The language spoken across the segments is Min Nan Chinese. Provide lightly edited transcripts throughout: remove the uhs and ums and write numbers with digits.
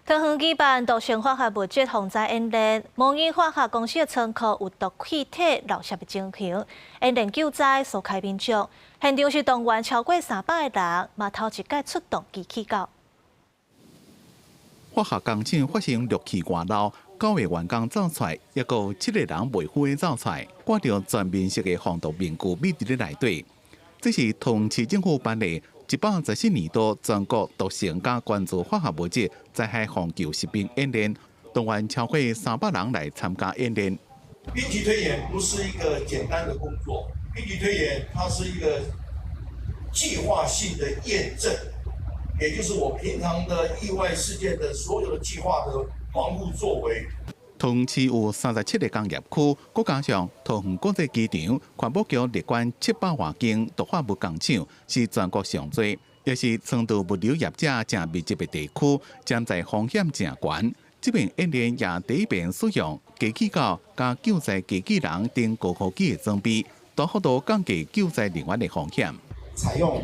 桃園舉辦毒性化學物質防災演練，某間化學公司的倉庫有毒氣體漏洩的情形，演練救災疏開民眾，現場是動員超過300個人，嘛頭一擺出動機器狗。化學工廠發生氯氣外漏，九個員工走出來，抑閣有七個人袂赴的走出來，掛著全面式的防毒面具，覕佇咧內底。這是桃園市政府辦理114年度全國毒性佮關注化學物質災害防救實兵演練，動員超過300人來參加演練。兵急推演不是一個簡單的工作，兵急推演它是一個計劃性的驗證，也就是我平常的意外事件的所有的計劃的防護作為。桃園市有37個工業區，閣加上桃園國際機場、環保局列管700外間毒化物工廠，是全國上濟，也是倉儲物流業者誠密集的地區，潛在風險誠懸。這遍演練也第一遍使用機器狗佮救災機器人等高科技的裝備，大幅度降低救災人員的風險。採用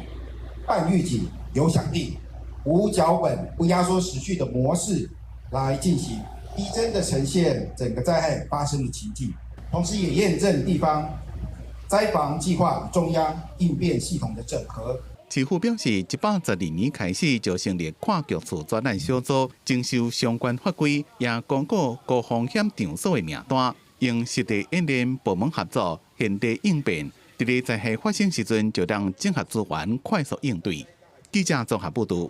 半預警、有響應、無腳本、不壓縮時序的模式來進行。逼真的呈現整個災害發生的情境，同時也驗證地方災防計劃與中央應變系統的整合。市府表示，112年開始就成立跨局處專案小組，遵守相關法規，也公告高風險場所的名單，用實地演練、部門合作、現地應變，佇咧災害發生時陣就能整合資源，快速應對。記者綜合報導。